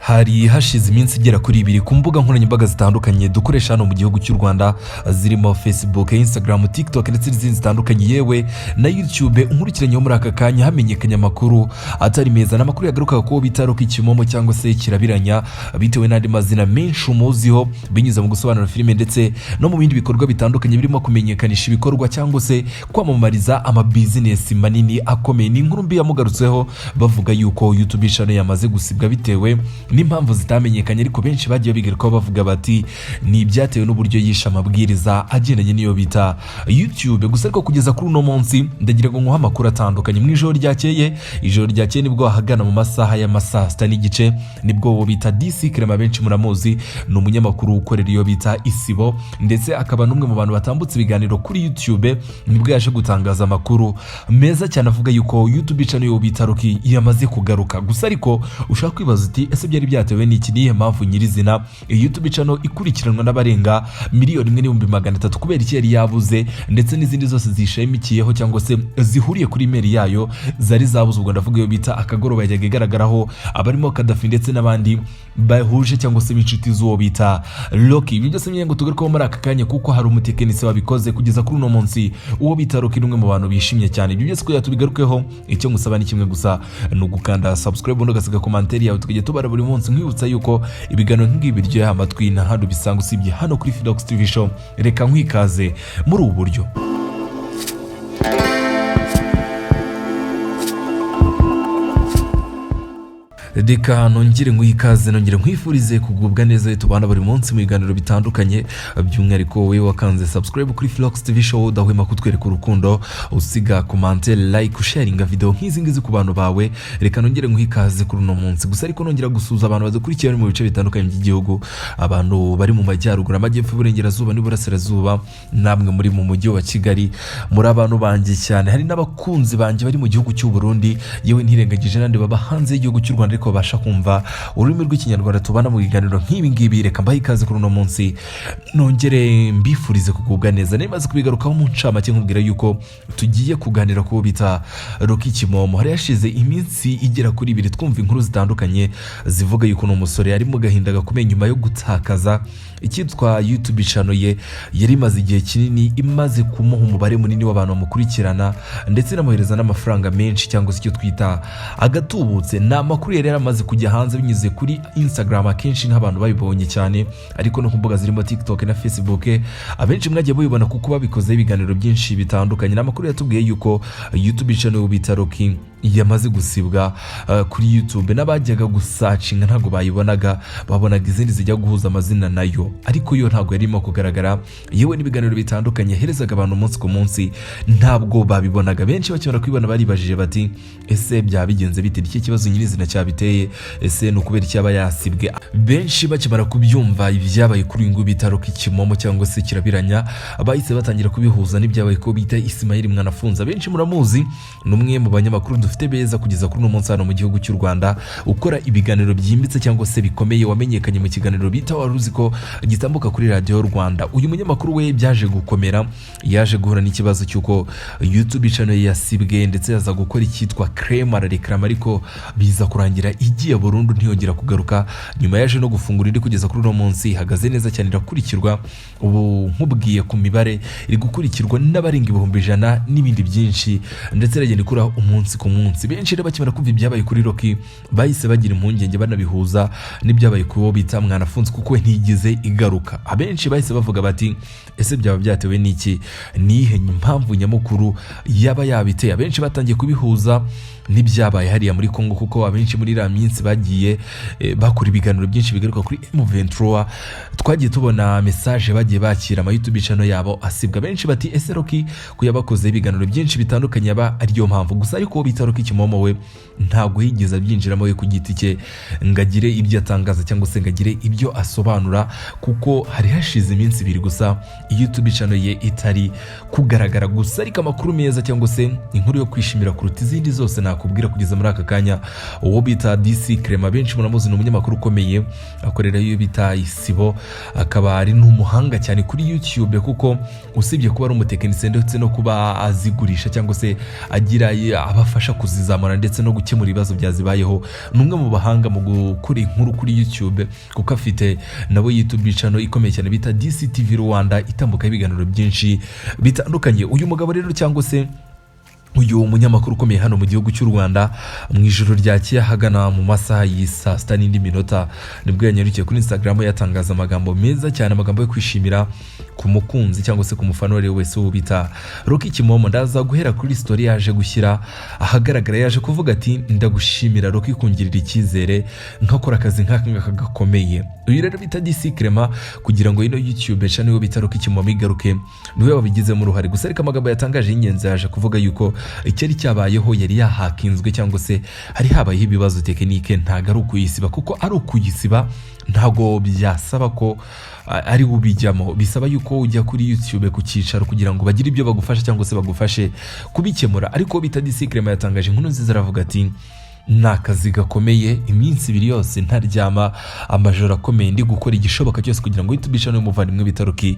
Hari hashize iminsi igera kuri 2 ku mbuga nkoranyambaga zitandukanye dukoresha hano mu gihugu cy'u Rwanda, zirimo Facebook, Instagram, TikTok ndetse n'izindi zitandukanye, yewe na YouTube. Unkurikiranyeho muri aka kanya hamenyekanye amakuru atari meza, n'amakuru yagarukaga ko bita Rocky Kimomo cyangwa se Kirabiranya, bitewe n'andi mazina menshi umuziho, binyuze mu gusobanura filime ndetse no mu bindi bikorwa bitandukanye birimo kumenyekanisha ibikorwa cyangwa se kwamamariza amabizinesi manini akomeye. Ni inkuru mbi yamugarutseho, bavuga yuko YouTube channel yamaze gusibwa bitewe n'impamvu zitamenyekanye, ariko benshi bagiye bigarukaho bavuga bati ni ibyatewe n'uburyo yishe amabwiriza agendanye n'iyo bita YouTube. Gusa ariko kugeza kuri uno munsi ndagira ngo nkuhe amakuru atandukanye. Mu ijoro ryakeye, ijoro ryakeye nibwo ahagana mu masaha ya saa sita n'igice, nibwo uwo bita DC Clement, benshi muramuzi, ni umunyamakuru ukorera iyo bita Isibo ndetse akaba n'umwe mu bantu batambutse ibiganiro kuri YouTube, nibwo yaje gutangaza amakuru meza cyane avuga yuko YouTube channel yo bita Rocky yamaze kugaruka. Gusa ariko ushaka kwibaza uti ese byari byatewe n'iki? Niyihe mpamvu nyirizina iyi YouTube channel ikurikiranwa n'abarenga 1,300,000 kubera iki yari yabuze, ndetse n'izindi zose zishamikiyeho cyangwa se zihuriye kuri email yayo zari zabuze? Ubwo ndavuga iyo bita Akagoroba yajyaga igaragaraho abarimo Kadafi ndetse n'abandi bahuje cyangwa se b'inshuti z'uwo bita Rocky. Ibi byose ngo tugarukeho muri aka kanya kuko hari umutekinisiye wabikoze. Kugeza kuri uno munsi uwo bita Rocky ni umwe mu bantu bishimye cyane. Ibyo byose kugira tubigarukeho, icyo ngusaba ni kimwe gusa, ni ugukanda subscribe ubundi ugasiga commentaire yawe tukajya tubara buri munsi. Nkwibutsa yuko ibiganiro nk'ibi biryoheye amatwi nta handi ubisanga usibye hano kuri Fidox TV Show. Reka nkwikaze muri ubu buryo. Reka nongere nguhe ikaze, nongere nkwifurize kugubwa neza tubana buri munsi mu biganiro bitandukanye, by'umwihariko wowe wakanze subscribe kuri Filox TV Show, udahwema kutwereka urukundo, usiga commentaire, like, usharinga video nk'izi ngizi ku bantu bawe. Reka nongere nguhe ikaze kuri uno munsi. Gusa ariko nongera gusuhuza abantu badukurikiye bari mu bice bitandukanye by'igihugu, abantu bari mu majyaruguru, amajyepfo, iburengerazuba n'iburasirazuba, namwe muri mu mujyi wa Kigali, muri abantu banjye cyane. Hari n'abakunzi banjye bari mu gihugu cy'u Burundi, yewe ntirengagije n'andi baba hanze y'igihugu cy'u Rwanda ariko babasha kumva ururimi rw'Ikinyarwanda, tubana mu biganiro nk'ibi ngibi. Reka mbahe ikaze kuri uno munsi, nongere mbifurize kugubwa neza. Nimaze kubigarukaho mu ncamake nkubwira yuko tugiye kuganira ku bita Rocky Kimomo. Hari hashize iminsi igera kuri 2 twumva inkuru zitandukanye zivuga yuko uno musore ari mu gahinda gakomeye nyuma yo gutakaza icyitwa YouTube channel ye yari imaze igihe kinini imaze kumuha umubare munini w'abantu bamukurikirana ndetse inamuhereza n'amafaranga menshi cyangwa se icyo twita agatubutse. Ni amakuru yari yaramaze kujya hanze binyuze kuri Instagram, akenshi nk'abantu babibonye cyane, ariko no ku mbuga zirimo TikTok na Facebook abenshi mwagiye mubibona kuko babikozeho ibiganiro byinshi bitandukanye. Ni amakuru yatubwiye yuko YouTube channel bita Rocky yamaze gusibwa kuri YouTube, n'abajyaga gusacinga ntabwo bayibonaga, babonaga izindi zijya guhuza amazina nayo, ariko yo ntabwo yarimo kugaragara. Yewe n'ibiganiro bitandukanye yaherezaga abantu umunsi ku munsi ntabwo babibonaga. Benshi bakimara kubibona baribajije bati ese byaba bigenze bite? Iki kibazo nyirizina cyabiteye, ese ni ukubera iki yaba yasibwe? Benshi bakimara kubyumva ibyabaye kuri uyu nguyu bita Rocky Kimomo cyangwa se Kirabiranya, bahise batangira kubihuza n'ibyabaye ko bita Ismail Mwanafunzi. Abenshi muramuzi, ni umwe mu banyamakuru dufite beza kugeza kuri uno munsi hano mu gihugu cy'u Rwanda, ukora ibiganiro byimbitse cyangwa se bikomeye, wamenyekanye mu kiganiro bita Wari Uzi Ko gitambuka kuri Radiyo Rwanda. Uyu munyamakuru we byaje gukomera, yaje guhura n'ikibazo cy'uko YouTube channel ye yasibwe, ndetse yaza gukora icyitwa claim, ararekarama, ariko biza kurangira igiye burundu ntiyongera kugaruka. Nyuma yaje no gufungura indi, kugeza kuri uno munsi ihagaze neza cyane, irakurikirwa. Ubu nkubwiye ku mibare, iri gukurikirwa n'abarenga 100,000 n'ibindi byinshi, ndetse iragenda ikura umunsi ku munsi. Benshi rero bakimara kumva ibyabaye kuri Rocky bahise bagira impungenge, banabihuza n'ibyabaye ku wo bita Mwanafunzi, kuko we ntiyigeze igaruka. Abenshi bahise bavuga bati ese byaba byatewe n'iki? Nihe mpamvu nyamukuru yaba yabiteye? Abenshi batangiye kubihuza n'ibyabaye hariya muri Congo, kuko abenshi muri iriya minsi bagiye bakora ibiganiro byinshi bigaruka kuri M23. Twagiye tubona message bagiye bakira ama YouTube channel yabo asibwa. Benshi bati ese Rocky ko yabakoze ibiganiro byinshi bitandukanye aba ariyo mpamvu? Gusa ariko uwo bita Rocky Kimomo we ntabwo yigeze abyinjiramo we ku giti cye ngo agire ibyo atangaza cyangwa se ngo agire ibyo asobanura, kuko hari hashize iminsi 2 gusa YouTube channel ye itari kugaragara. Gusa ariko amakuru meza cyangwa se inkuru yo kwishimira kuruta izindi zose nakubwira kugeza muri aka kanya, uwo bita DC Clement, benshi muramuzi, ni umunyamakuru ukomeye, akorera iyo bita Isibo, akaba ari n'umuhanga cyane kuri YouTube, kuko usibye kuba ari umutekinisiye ndetse no kuba azigurisha cyangwa se agira abafasha kuzizamura ndetse no gukemura ibibazo byazibayeho. Ni umwe mu bahanga mu gukora inkuru kuri YouTube, kuko afite nabo YouTube channel ikomeye cyane bita DCTV Rwanda, itambukaho ibiganiro byinshi bitandukanye. Uyu mugabo rero, cyangwa se uyu munyamakuru ukomeye hano mu gihugu cy'u Rwanda, mu ijoro ryakeye ahagana mu masaha y'i saa 6 n'indi minota, nibwo yanyarukiye kuri Instagram, yatangaza amagambo meza cyane, amagambo yo kwishimira ku mukunzi cyangwa se ku mufana uwo ari we wese uwo bita Rocky Kimomo. Ndaza guhera kuri story yaje gushyira ahagaragara. Yaje kuvuga ati: "Ndagushimira Rocky kungirira icyizere nkakora akazi nk'aka ngaka gakomeye." Uyu rero bita DC Clement, kugira ngo ino YouTube channel yo bita Rocky Kimomo igaruke, niwe wabigizemo uruhare. Gusa ariko amagambo yatangaje y'ingenzi, yaje kuvuga yuko icyari cyabayeho yari yahakinzwe, cyangwa se hari habayeho ibibazo technique, ntabwo ari ukuyisiba, kuko ari ukuyisiba ntabwo byasaba ko ari ubijyamo, bisaba yuko ujya kuri YouTube ku cyicaro kugira ngo bagire ibyo bagufasha cyangwa se bagufashe kubikemura. Ariko bita DC Clement yatangaje inkuru nziza, aravuga ati: "Ni akazi gakomeye, iminsi 2 yose ntaryama, amajoro akomeye, ndi gukora igishoboka cyose kugira ngo YouTube channel y'umuvandimwe bita Rocky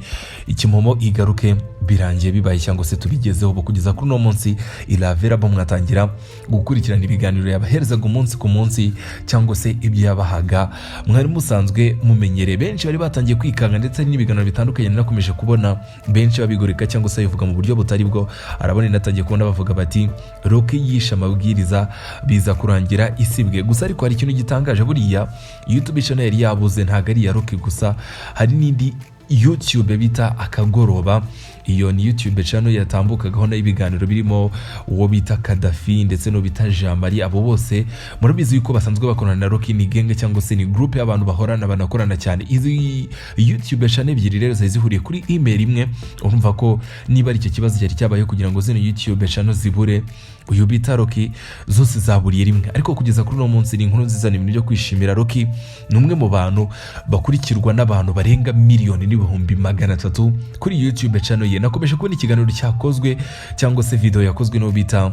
Kimomo igaruke. Birangiye bibaye, cyangwa se tubigezeho ubu. Kugeza kuri uno munsi iraverabo, mwatangira gukurikirana ibiganiro yabaherezaga umunsi ku munsi, cyangwa se ibyo yabahaga mwari musanzwe mumenyereye." Benshi bari batangiye kwikanga, ndetse n'ibiganiro bitandukanye nanakomeje kubona benshi babigoreka cyangwa se babivuga mu buryo butari bwo. Arabona inatangiye kubona bavuga bati: "Rocky yishe amabwiriza, biza kurangira isibwe." Gusa ariko hari ikintu gitangaje: buriya YouTube channel yari yabuze ntabwo ari iya Rocky gusa, hari n'indi YouTube bita Akagoroba. Iyo ni YouTube channel yatambukagaho nayo ibiganiro birimo uwo bita Kadafi ndetse n'uwo bita Jean Marie. Abo bose murabizi yuko basanzwe bakorana na Rocky, ni gang cyangwa se ni group y'abantu bahorana, banakorana cyane. Izi YouTube channel ebyiri rero zari zihuriye kuri email imwe. Urumva ko niba ari icyo kibazo cyari cyabayeho kugira ngo zino YouTube channel zibure, uyu bita Rocky, zose zaburiye rimwe. Ariko kugeza kuri uno munsi ni inkuru nziza, ni ibintu byo kwishimira. Rocky ni umwe mu bantu bakurikirwa n'abantu barenga 1,300,000 kuri YouTube channel ye. Nakomeje kubona ikiganiro cyakozwe, cyangwa se video yakozwe n'uwo bita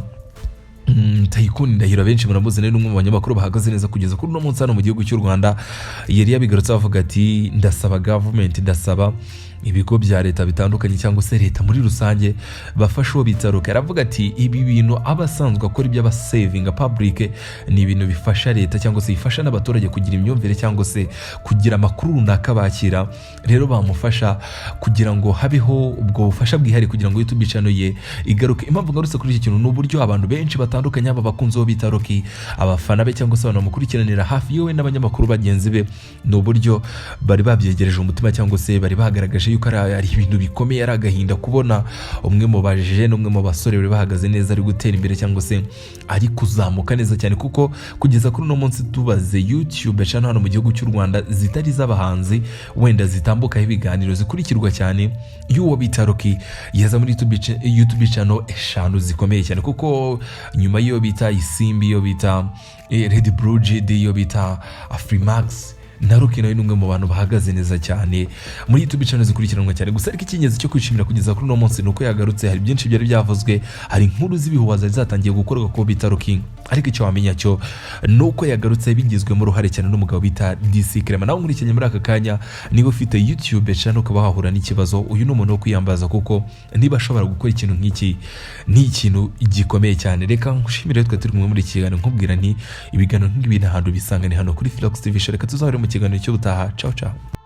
Taikuni Ndahiro. Benshi muramuzi, ni umwe mu banyamakuru bahagaze neza kugeza kuri uno munsi hano mu gihugu cy'u Rwanda. Yari yabigarutse avuga ati: "Ndasaba government, ndasaba ibigo bya leta bitandukanye, cyangwa se leta muri rusange, bafashe uwo bita Rocky." Aravuga ati: "Ibi bintu aba asanzwe akora ibyo servinga public ni ibintu bifasha leta, cyangwa se bifasha n'abaturage kugira imyumvire, cyangwa se kugira amakuru runaka bakira. Rero bamufasha kugira ngo habeho ubwo bufasha bwihariye kugira ngo YouTube channel ye igaruke." Impamvu ngarutse kuri iki kintu ni uburyo abantu benshi batandukanye, aba bakunzi bo bita Rocky, abafana be, cyangwa se abantu bamukurikiranira hafi yewe n'abanyamakuru bagenzi be, ni uburyo bari babyegereje umutima, cyangwa se bari bagaragaje yuko ari ibintu bikomeye, ari agahinda kubona umwe mu bajeune, umwe mu basore bari bahagaze neza, ari gutera imbere cyangwa se ari kuzamuka neza cyane, kuko kugeza kuri uno munsi tubaze YouTube channel hano mu gihugu cy'u Rwanda zitari iz'abahanzi wenda zitambukaho ibiganiro zikurikirwa cyane y'uwo bita Rocky, yaza muri YouTube channel eshanu zikomeye cyane, kuko nyuma y'iyo bita Isimbi, iyo bita Red Blue JD, iyo bita Afrimax, na Rocky nawe ni umwe mu bantu bahagaze neza cyane muri YouTube channel zikurikiranwa cyane. Gusa ariko icy'ingenzi cyo kwishimira kugeza kuri uno munsi ni uko yagarutse. Hari byinshi byari byavuzwe, hari inkuru z'ibihuha zari zatangiye gukorwa ko bita Rocky, ariko icyo wamenya cyo ni uko yagarutse bigizwemo uruhare cyane n'umugabo bita DC Clement. Nawe nkurikiranye muri aka kanya, niba ufite YouTube channel ukaba wahura n'ikibazo, uyu ni umuntu wo kwiyambaza, kuko niba ashobora gukora ikintu nk'iki, ni ikintu gikomeye cyane. Reka nkushimire twe turi kumwe muri iki kiganiro, nkubwira nti ibiganiro nk'ibi nta hantu bisanga, ni hano kuri Philox TV Show. Reka tuzahore mu kiganiro cy'ubutaha. Ciao ciao.